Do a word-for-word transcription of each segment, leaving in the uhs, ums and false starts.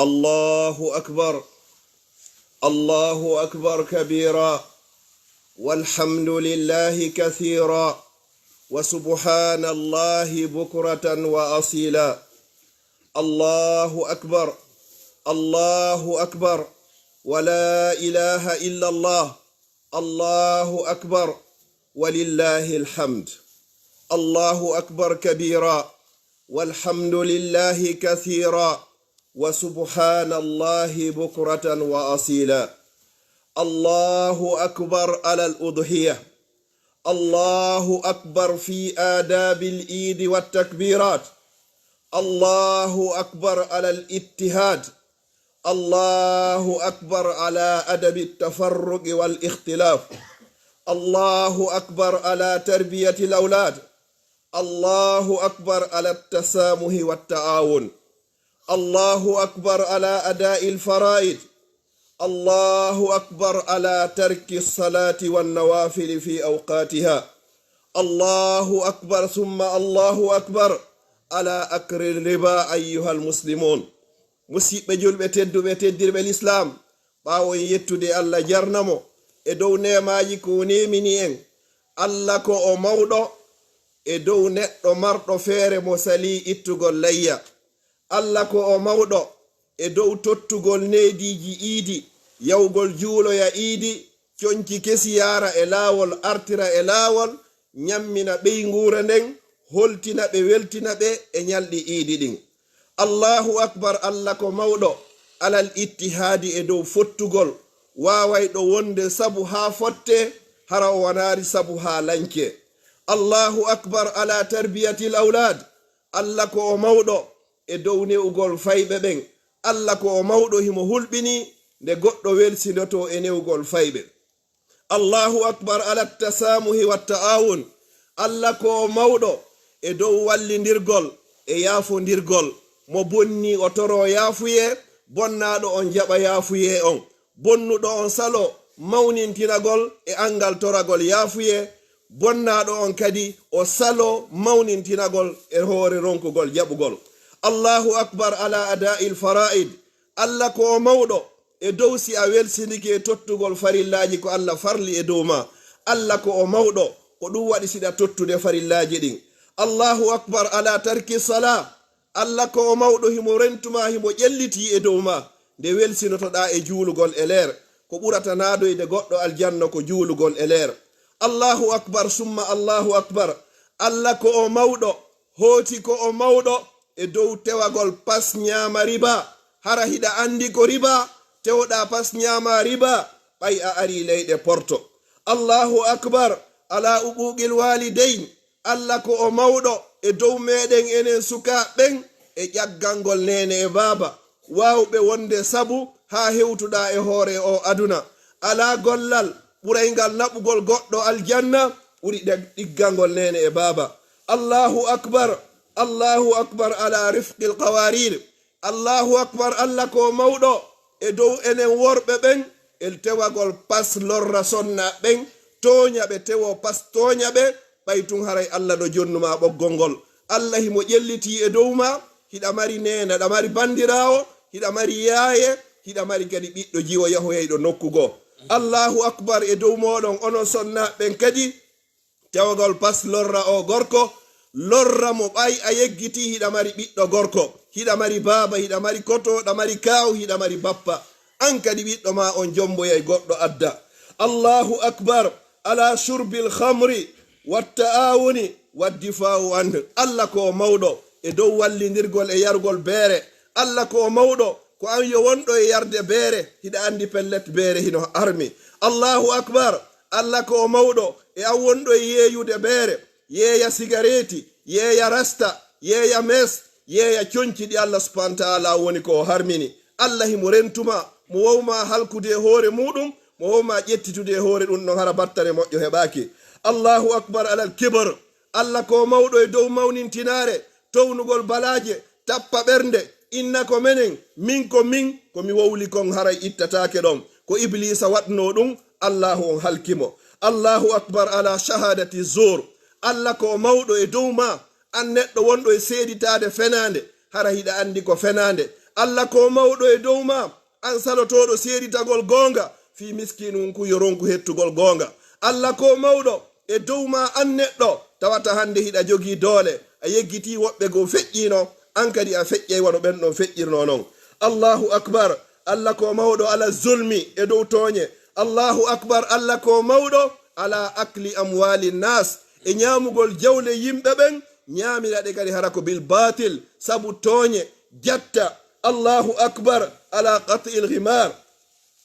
الله أكبر. الله أكبر كبيرا، والحمد لله كثيرا، وسبحان الله بكرة وأصيلا. الله أكبر. الله أكبر. ولا إله إلا الله. الله أكبر. ولله الحمد. الله أكبر كبيرا، والحمد لله كثيرا، وسبحان الله بكرة وأصيلا. الله أكبر على الأضحية. الله أكبر في آداب العيد والتكبيرات. الله أكبر على الاتحاد. الله أكبر على أدب التفرق والاختلاف. الله أكبر على تربية الأولاد. الله أكبر على التسامح والتعاون. الله أكبر على أداء الفرائض. الله أكبر على ترك الصلاة والنوافل في أوقاتها. الله أكبر ثم الله أكبر على أكل الربا أيها المسلمون. Musiɓɓe julɓe tedduɓe, teddirɓe Lislaam, ɓaawo en yettude Allah, jarna mo e dow neemaaji ko o neemini en, Allah ko o mawɗo e dow neɗɗo marɗo feere mo salii ittugol layya. Allah ko o mawɗo e dow tottugol neediiji iidi, yahugol juuloya iidi, conci kesi yaara e laawol, artira e laawol, ñammina ɓeynguure nden, holtina ɓe, weltina ɓe e ñalɗi iidi ɗin. Allahu akbar, Allah ko mawɗo, alal ittihaadi, e dow fottugol, waawayɗo wonde sabu haa fotte, hara o wanaali sabu haa lañce. Allahu akbar ala tarbiyatil awlaad, Allah ko o mawɗo e dow ne'ugol fayɓe ɓen. Allah ko o mawɗo, himo hulɓinii nde goɗɗo welsindoto e ne'ugol fayɓe. Allahu akbar ala tasaamuhi wa ta'awun. Allah ko o mawɗo e dow wallindirgol e yaafondirgol. Mo bonni o toro yaafuyee, bonnaaɗo on jaɓa yaafuyee on. Bonnuɗo on salo mawnintinagol e anngal toragol yaafuyee, bonnaaɗo on kadi o salo mawnintinagol e hoore ronkugol jaɓugol. Allahu akbar ala ada'il fara'id. Allah ko o mawɗo e dow si a welsindike e tottugol farillaaji ko Allah farli e dow ma. Allah ko o mawɗo, ko ɗum waɗi siɗa tottude farillaaji ɗin. Allahu akbar ala tarki sala. Allah ko o mawɗo, himo rentuma, himo ƴellitii e dow ma nde welsinotoɗaa e juulugol e leer. Ko ɓurata naadoyde goɗɗo aljanna ko juulugol e leer. Allahu akbar summa Allahu akbar. Allah ko o mawɗo, hooti ko o mawɗo e dow tewagol pas ñaama riba. Hara hiɗa anndi ko riba, tewoɗaa pas ñaama riba, ɓay a arii leyɗe porto. Allahu akbar ala uquuqil waalidayn. Allah ko o mawɗo e dow meɗen enen sukaaɓe ɓen e ƴaggangol neene e baaba, waawɓe wonde sabu haa hewtuɗaa e hoore o aduna. Alaa gollal ɓurayngal naɓugol goɗɗo aljanna ɓuri ɗeg-, ɗiggangol neene e baaba. Allahu akbar, Allahu akbar ala rifqil qawarir. Allahu akbar, Allah ko mawɗo e dow enen worɓe ɓen, e tewagol pas lorra sonnaaɓe ɓen, tooña ɓe, tewo pas tooña ɓe, ɓay tun haray Allah no jonnuma ɓoggol ngol. Allah himo ƴellitii e dow ma, hiɗa mari neene, aɗa mari banndiraawo, hiɗa mari yaaye, hiɗa mari kadi ɓiɗɗo jiwo yahoyayɗo nokku goo. Allahu akbar e dow mooɗon, onon sonnaaɓe ɓen kadi, tewagol pas lorra o gorko, lorra mo ɓay a yeggitii hiɗa mari ɓiɗɗo gorko, hiɗa mari baaba, hiɗa mari koto, hiɗa mari kaaw, hiɗa mari bappa. An kadi ɓiɗɗo ma on jomboyay goɗɗo adda. Allahu akbar ala shurbil khamri wa ta'awuni wa difa'u anhu. Allah ko o mawɗo e dow wallindirgol e yarugol beere. Allah ko o mawɗo, ko an yo wonɗo e yarde beere, hiɗa anndi pellet beere hino harmi. Allahu akbar. Allah ko o mawɗo e an wonɗo e yeeyude beere, yeeya sigareeti, yeeya rasta, yeeya mes, yeeya conci ɗi Allah subhanahu wa ta'ala woni ko o harmini. Allah himo rentuma, mo wawma halkude e hoore muɗum, mo wawma ƴettitude e hoore ɗum ɗon hara battane moƴƴo heɓaaki. Allahu akbar alal kibar. Allah ko mawɗo e dow mawnintinaare, townugol balaaje, tappa ɓernde, inna ko menen, min ko min, ko mi wowli kon haray ittataake ɗon. Ko Ibliisa waɗnoo ɗum, Allaahu on halki mo. Allahu akbar ala shahadati zuur. Allah ko mawɗo e dow ma, an neɗɗo wonɗo e seeditaade fenaande, hara hiɗa anndi ko fenaande. Alla ko mawɗo e dow ma, an salotooɗo seeditagol goonga, fii miskiinunku yo ronku hettugol goonga. Alla ko mawɗo e dow ma, an neɗɗo, tawata hannde hiɗa jogii doole, a yeggitii woɓɓe goo feƴƴiino, an kadi a feƴƴay wano ɓen ɗon feƴƴirnoo non. Allahu akbar. Alla ko mawɗo ala zulmi, e dow tooñe. Allahu akbar. Alla ko mawɗo ala akli amwaali naas, e ñaamugol jawle yimɓe ɓen, ñaamira ɗe kadi hara ko bil baatil, sabu tooñe, jatta. Allahu akbar. Ala qat'il ghimar,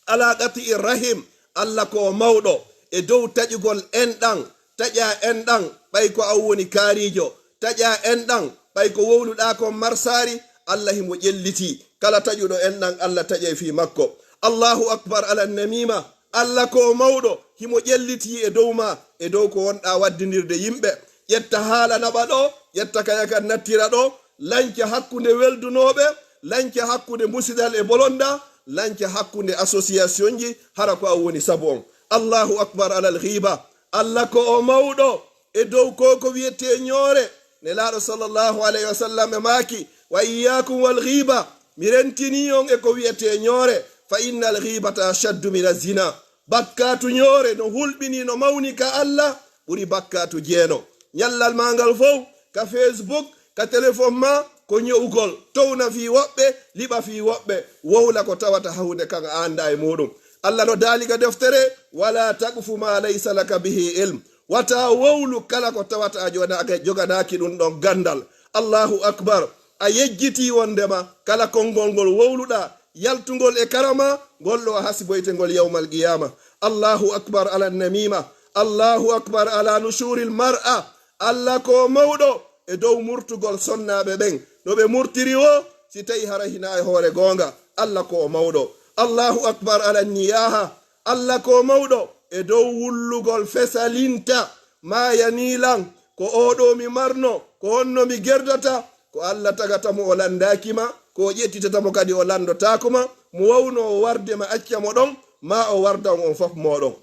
ala qat'ir rahim. Alla ko mawɗo e dow taƴugol enɗan, taƴa enɗan, ɓay ko an woni kaariijo, taƴa enɗan, ɓay ko wowluɗaa kon marsaari, Alla himo ƴellitii. Kala taƴuɗo enɗan, Alla taƴay fii makko. Allahu akbar. Ala namima, Alla ko mawɗo, himo ƴellitii e dow ma, e dow ko wonɗaa waddindirde yimɓe. Ƴetta haala naɓa ɗo, ƴetta kaya kan nattira ɗo, lanca hakkunde weldunooɓe, lanca hakkunde musidal e bolonda, lanca hakkunde associationji, hara ko an woni sabu on. Allahu akbar. Alal ghiba. Alla ko o mawɗo e dow ko ko wiyetee ñoore. Nelaaɗo sallallahu alayhi wa sallam e maaki, "Wa iyyakum wal ghiba." Mi rentinii on e ko wiyetee ñoore. "Fa innal ghibata ashaddu min az-zina." Bakkaatu ñoore no hulɓinii, no mawni ka Alla, ɓuri bakkaatu jeeno. Ñallal maa ngal fow, ka Facebook, ka telefon maa, ko ño'ugol, towna fii woɓɓe, liɓa fii woɓɓe, wowla ko tawata hawde kan a anndaa e muuɗum. Alla no daali ka deftere, "Wala taqfu ma laysa laka bihi ilm." Wata wowlu kala ko tawata a jona-, a joganaaki ɗum ɗon ganndal. Allahu akbar. A yejjitii wonndema kala konngol ngol wowluɗaa, yaltungol e karama, ngol ɗo a hasiboyte ngol yawmal qiyaama. Allahu akbar ala namima. Allahu akbar ala nushuril mar'a. Alla ko mawɗo e dow murtugol sonnaaɓe ɓen. No ɓe murtiri woo, si tawi hara hinaa e hoore goonga, Alla ko o mawɗo. Allahu akbar ala niyaha. Alla ko mawɗo e dow wullugol fesalinta, maaya nii lan, ko oo ɗoo mi marno, ko honno mi gerdata? Ko Alla tagata mo o lanndaaki ma, ko o ƴettitata mo kadi o lanndotaako ma, mo wawnoo o warde ma acca mo ɗon, maa o warda on on fof mooɗon.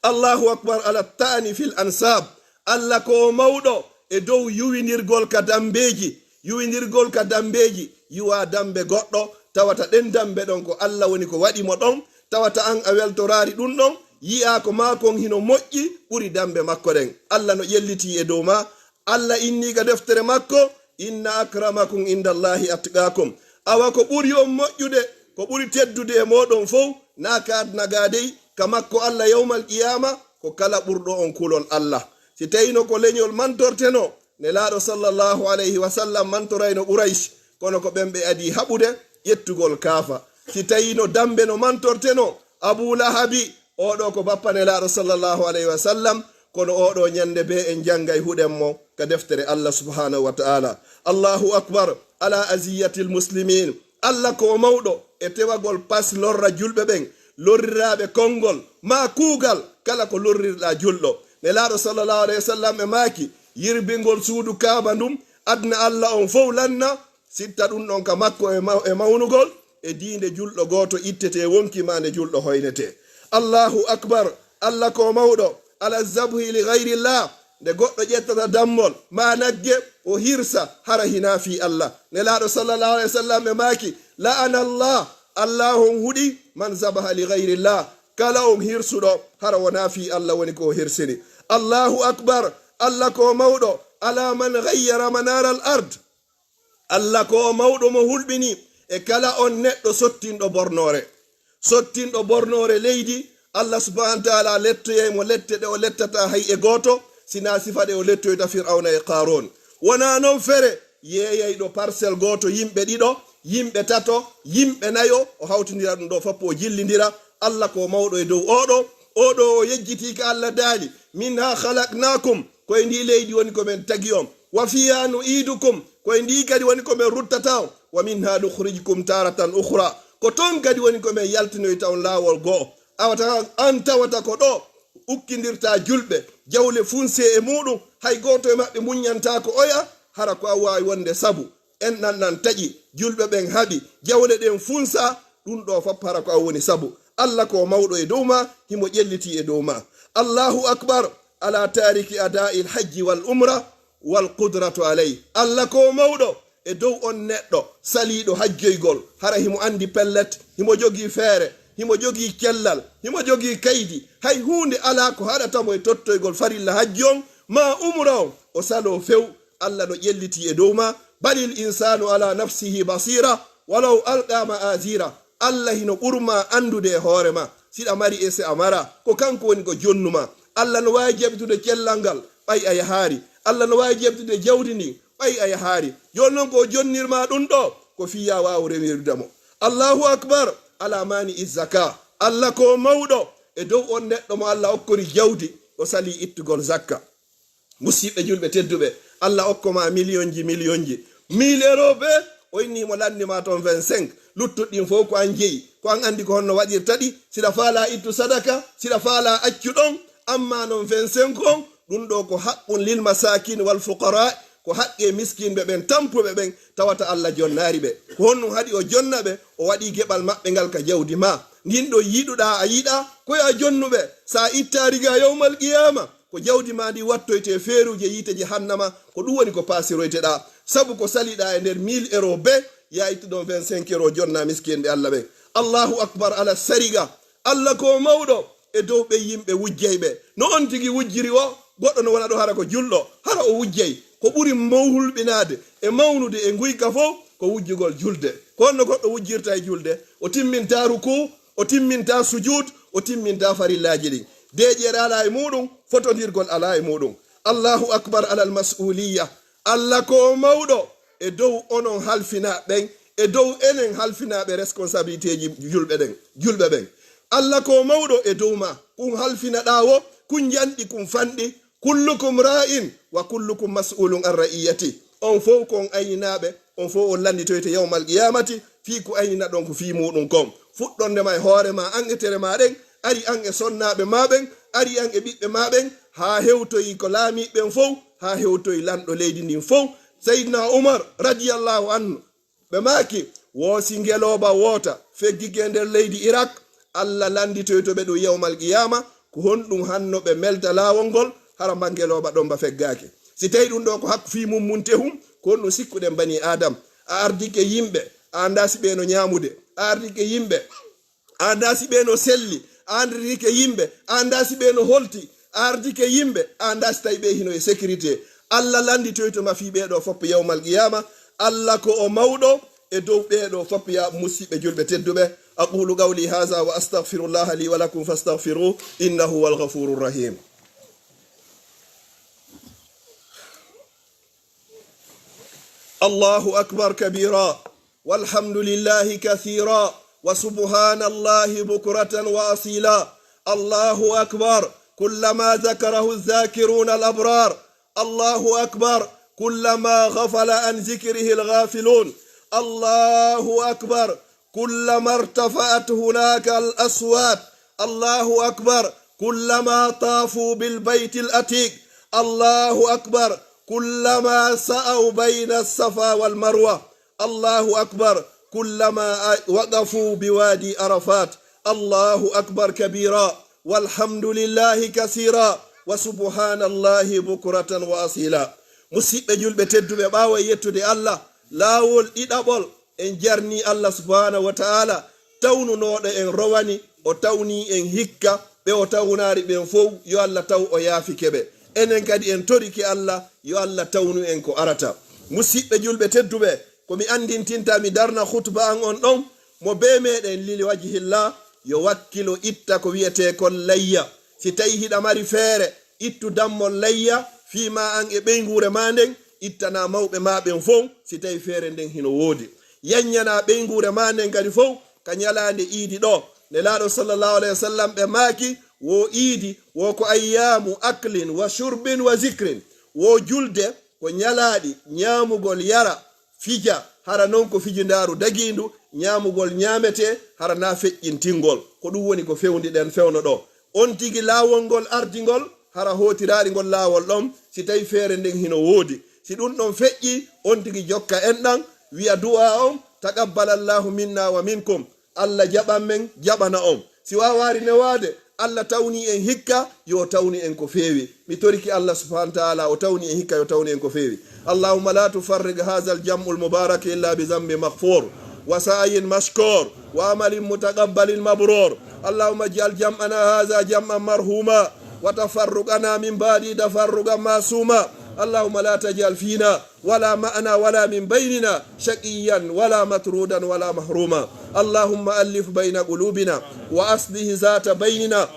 Allahu akbar ala ta'ani fil ansab. Alla ko o mawɗo e dow yuwindirgol ka dambeeji, yuwindirgol ka dambeeji, yuwaa dambe goɗɗo, tawata ɗen dambe ɗon ko Alla woni ko waɗi mo ɗon, tawata an a weltoraali ɗum ɗon, yi'aa ko maa kon hino moƴƴi ɓuri dambe makko ɗen. Alla no ƴellitii e dow maa, Alla innii ka deftere makko, "Inna akramakum indallahi atqakum." Awa ko ɓuri on moƴƴude, ko ɓuri teddude e mooɗon fow, naa ka aduna gaa dey, ka makko Alla yawmal qiyaama, ko kala ɓurɗo on kulol Alla. Si tawino ko leñol mantortenoo, Nelaaɗo sallallahu alayhi wa sallam mantorayno Quraysh, kono ko ɓen ɓe adii haɓude ƴettugol kaafa. Si tawino dambe no mantortenoo, Abu Lahabi, oo ɗoo ko bappa Nelaaɗo sallallahu alayhi wa sallam, kono oo ɗoo ñande bee en janngay huɗen mo ka deftere Alla subhanahu wa ta'ala. Allahu akbar ala aziyatil muslimin. Alla ko o mawɗo e tewagol pas lorra julɓe ɓen, lorriraaɓe konngol, maa kuugal, kala ko lorrirɗaa julɗo. Nelaaɗo sallallahu alayhi wa sallam e maaki, yirbingol suudu Kaaba ndun, aduna Alla on fow lanna, sitta ɗum ɗon ka makko e ma-, e mawnugol, e diinde julɗo gooto ittetee wonki maa nde julɗo hoynetee. Allahu akbar, Alla ko mawɗo, ala zabhi li ghayrillah, nde goɗɗo ƴettata dammol, maa nagge, o hirsa, hara hinaa fii Alla. Nelaaɗo sallallahu alayhi wa sallam e maaki, "La'ana Allah, Alla on huɗi, man zabaha li ghayrillah, kala on hirsuɗo, hara wonaa fii Alla woni ko o hirsini." Allahu akbar, Alla ko mawɗo, ala man ghayyara manaral ard. Alla ko o mawɗo mo hulɓini e kala on neɗɗo sottinɗo bornoore. Sottinɗo bornoore leydi, Alla subhanahu wa ta'ala lettoyay mo lette ɗe o lettata hay e gooto, sinaa sifa ɗe o lettoyta Fir'awna e Qaaruun. Wonaa non fere, yeeyayɗo parcelle gooto yimɓe ɗiɗo, yimɓe tato, yimɓe nayo, o hawtindira ɗum ɗo foppo o jillindira. Alla ko mawɗo e dow oo ɗoo, oo ɗoo o yejjitii ka Alla daali, "Minha khalaqnakum." Ko e ndii leydi woni ko men tagi on. "Wa fiha nu'idukum." Ko e ndii kadi woni ko men ruttata on. "Wa minha nukhrijukum taratan ukhra." Ko ton kadi woni ko men yaltinoyta on laawol go'o. Awa tawa an tawata ko ɗo ukkindirta julɓe, jawle funse e muɗum, hay gooto e maɓɓe muññantaako oya, hara ko an waawi wonde sabu. En ɗan ɗan taƴi, julɓe ɓen haɓi, jawle ɗen funsa, ɗum ɗo fof hara ko an woni sabu. Alla ko mawɗo e dow ma, himo ƴellitii e dow ma. Allahu akbar, ala tariki ada'il hajji wal umra wal qudratu alayh. Alla ko mawɗo e dow on neɗɗo saliiɗo hajjoygol, hara himo anndi pellet, himo jogii feere, himo jogii cellal, himo jogii kaydi, hay huunde alaa ko haɗata mo e tottoygol farilla hajji on, maa umra on, o saloo few, Alla no ƴellitii e dow maa, balil insaanu alaa nafsihi basiira, walaw alqaa ma'aazira, Alla hino ɓurmaa anndude e hoore maa, siɗa mari e si a maraa, ko kanko woni ko jonnu maa, Alla no waawi jaɓitude cellal ngal, ɓay a yahaari, Alla no waawi jaɓitude jawdi ndin, ɓay a yahaari. Jooni non ko o jonnir maa ɗun ɗoo, ko fii yo a waawu rewirude mo. Allahu akbar, alaa maani izzaka. Alla ko mawɗo e dow on neɗɗo mo Alla okkori jawdi, o salii ittugol zakka. Musiɓɓe julɓe tedduɓe, Alla okko maa miliyonji, miliyonji. Mille euro be, o inni mo lanni maa ton vingt-cinq. Luttuɗi ɗin fow ko an jeyi, ko an anndi ko honno waɗirta ɗi. Siɗa faalaa ittu sadaka, siɗa faalaa accu ɗon, amma non vingt-cinq on, ɗun ɗoo ko haqqun lil masakin wal fuqara, ko haqqe miskinɓe ɓen, tampuɓe ɓen, tawata Alla jonnaali ɓe. Ko honɗun haɗi o jonna ɓe? O waɗi geɓal maɓɓe ngal ka jawdi maa. Ndin ɗoo yiɗuɗaa a yiɗaa, ko yo a jonnu ɓe. Si a ittaali ga yawmal qiyaama, ko jawdi maa ndin wattoytee feeruuje yiite jahannama, ko ɗun woni ko paasiroyteɗaa. Sabu ko saliɗaa e nder mille euro be, yo a ittu ɗon vingt-cinq euro jonnaa miskinɓe Alla ɓen. Allahu akbar ala sariga. Alla ko mawɗo e dow ɓen yimɓe wujjayɓe. No on tigi wujjiri o, goɗɗo no wona ɗoo hara ko julɗo, hara o wujjay. Ko ɓuri maw hulɓinaade e mawnude e nguyka fow ko wujjugol julde. Ko honno goɗɗo wujjirta e julde? O timmintaa ruku, o timmintaa sujud, o timmintaa farillaaji ɗin. Deeƴere alaa e muuɗun, fotondirgol alaa e muuɗun. Allahu akbar alal mas'uliyya. Alla ko mawɗo e dow onon halfinaaɓe ɓen, e dow enen halfinaaɓe responsabilitéeji julɓe ɗen, julɓe ɓen. Alla ko mawɗo e dow maa, kun halfinaɗaa woo, kun njanɗi, kun fanɗi. Kullukum ra'in wa kullukum mas'ulun an ra'iyati. On fow ko on ayninaaɓe, on fow on lannditoyte yawmal qiyamati, fii ko ayninaɗon ko fii muuɗun kon. Fuɗɗonde ma e hoore maa, an e tere maa ɗen, ari an e sonnaaɓe maa ɓen, ari an e ɓiɓɓe maa ɓen, haa hewtoyi ko laamiiɓe ɓen fow, haa hewtoyi lanɗo leydi ndin fow. Sayyidina Umar radiyallahu anhu, ɓe maaki, woo si ngelooba woota feggike nder leydi Irak, Alla lannditoyto ɓe ɗun yawmal qiyaama, ko honɗun hanno ɓe melta laawol ngol, hara mba ngelooba ɗon mba feggaaki. Si tawi ɗun ɗoo ko hakku fii mummuntehun, ko honɗun sikkuɗen banii Aadam? A ardike yimɓe, a anndaa si ɓee no ñaamude, a ardike yimɓe, a anndaa si ɓee no selli, a ardike yimɓe, a anndaa si ɓee no holti, a ardike yimɓe, a anndaa si tawi ɓee hino e sécurité. Alla lannditoyto ma fii ɓee ɗoo fow yawmal qiyaama. Alla ko o mawɗo e dow ɓee ɗoo fow, ya musiɓɓe julɓe tedduɓe. أقول قولي هذا وأستغفر الله لي ولكم فاستغفروه إنه هو الغفور الرحيم. الله أكبر كبيرا، والحمد لله كثيرا، وسبحان الله بكرة وأصيلا. الله أكبر، كلما ذكره الذاكرون الأبرار. الله أكبر، كلما غفل عن ذكره الغافلون. الله أكبر، كلما ارتفعت هناك الأصوات. الله أكبر، كلما طافوا بالبيت العتيق. الله أكبر، كلما سعوا بين الصفا والمروة. الله أكبر، كلما وقفوا بوادي عرفات. الله أكبر كبيرا، والحمد لله كثيرا، وسبحان الله بكرة وأصيلا. Musiɓɓe julɓe tedduɓe, ɓaawo e yettude Alla, laawol ɗiɗaɓol, en jarnii Alla subhaanahu wa ta'ala, tawnunooɗo en rowani, o tawnii en hikka, ɓe o tawnaari ɓen fow, yo Alla taw o yaafike ɓe. Enen kadi en torike Alla, yo Alla tawnu en ko arata. Musiɓɓe julɓe tedduɓe, ko mi anndintinta, mi darna khutba an on ɗon, mo bee meɗen lili wajhillah, yo wakkilo itta ko wi'etee kon layya. Si tawi hiɗa mari feere, ittu dammol layya, fii maa an e ɓeynguure maa nden, ittanaa mawɓe maa ɓen fow, si tawi feere nden hino woodi. Yanyanaa ɓeynguure maa nden kadi fow, ka ñalaande iidi ɗoo. Nelaaɗo sallallahu alayhi wa sallam ɓe maaki, wo iidi, wo ko ayyaamu aklin wa shurbin wa zikrin. Wo julde, ko ñalaaɗi ñaamugol yara, fija, hara non ko fijindaaru dagiindu, ñaamugol ñaametee, hara naa feƴƴintingol. Ko ɗun woni ko fewndi ɗen fewndo ɗoo. On tigi laawol ngol ardi ngol, hara hootiraali ngol laawol ɗon, si tawi feere nden hino woodi. Si ɗun ɗon feƴƴii, on tigi jokka enɗan, wi'a du'aa on, taqabbalallahu minna wa minkum. Alla jaɓan men, jaɓana on. Si waawaali newaade, Allah tawni en hikka, yo tawni en ko feewi. Mi toriki Allah subhanahu wa ta'ala, o tawni en hikka, yo tawni en ko feewi. اللهم لا تفرق هذا الجمع المبارك إلا بذنب مغفور وسعي مشكور وعمل متقبل مبرور. اللهم اجعل جمعنا هذا جمعا مرحوما وتفرقنا من بعده تفرقا معصوما. اللهم لا تجعل فينا ولا معنا ولا من بيننا شقيا ولا مطرودا ولا محروما. اللهم ألف بين قلوبنا وأصلح ذات بيننا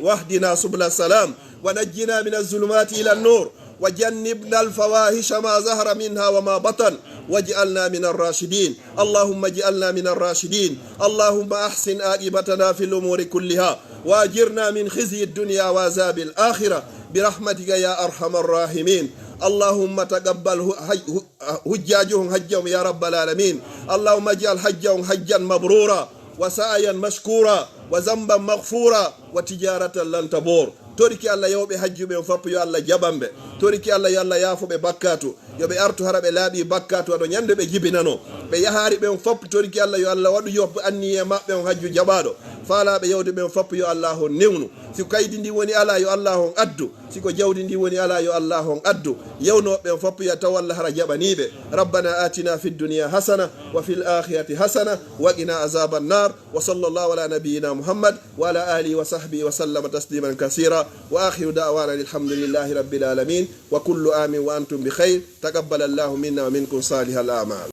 واهدنا سبل السلام ونجنا من الظلمات إلى النور وجنبنا الفواحش ما ظهر منها وما بطن واجعلنا من الراشدين. اللهم اجعلنا من الراشدين. اللهم أحسن عاقبتنا في الأمور كلها وأجرنا من خزي الدنيا وعذاب الآخرة برحمتك يا أرحم الراحمين. اللهم تقبل ه-، ه-، حجاجهم حجهم يا رب العالمين. اللهم اجعل حجهم حجا مبرورا وسعيا مشكورا وذنبا مغفورا وتجارة لن تبور. Toriki Allah yawɓe hajjuɓe on fappu yo Allah jaɓan ɓe. Toriki Allah yo Allah yaafo ɓe bakkatu. Yo ɓe artu hara ɓe laaɓi bakkatu, ado ñande ɓe jibinano. Ɓe yahaari ɓe on fappu toriki Allah yo Allah waɗu yo anniye maɓɓe on hajju jaɓaaɗo. Faalaaɓe yawde ɓe on fappu yo Allah on newnu. Si ko kaydi ndi woni ala yo Allah on addu. Si ko jawdi ndi woni ala yo Allah on addu. Yawnooɓe ɓe on fappu yo taw Allah hara jaɓaniiɓe. ربنا آتنا في الدنيا حسنة وفي الآخرة حسنة وقنا عذاب النار. وصلى الله على نبينا محمد وعلى آله وصحبه وسلم تسليما كثيرا. وآخر دعوانا الحمد لله رب العالمين. وكل عام وأنتم بخير. تقبل الله منا ومنكم صالح الأعمال.